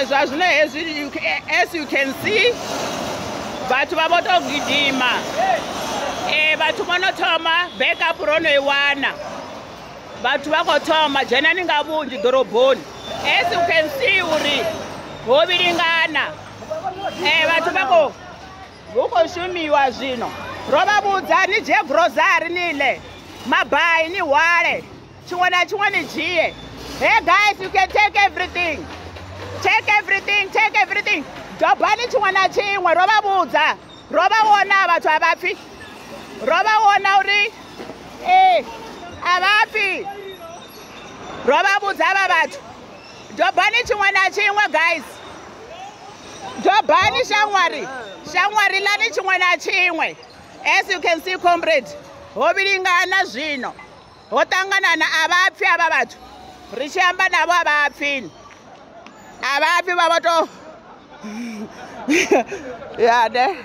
Zwa zwino hezwi, as you can see, vhathu vha vho tou gidima. Vhathu vho no thoma backup ro no i wana, vhathu vha khou thoma dzhenani nga vhunzhi ḓoroboni. As you can see uri ho vhilingana, vhathu vha khou hu khou shumiwa zwino. Ro vha vhudza ni dzhie grocery, ni ḽe mabai, ni hwale tshiṅwe na tshiṅwe, ni dzhie. Hey guys, you can take everything, take everything, take everything. Dobani tshiṅwe na tshiṅwe. Ro vha vhudza, ro vha vhona, vhathu a vha pfi. Ro vha vhona uri ee, a vha pfi. Ro vha vhudza avha vhathu, dobani tshiṅwe na tshiṅwe. Guys, dobani shamwari, shamwari, ḽani tshiṅwe na tshiṅwe. As you can see, comrade, ho vhilingana zwino, ho ṱanganana. A vha pfi avha vhathu, ri tshi amba navho a vha pfini, a vha pfi, vha vho to ya ne.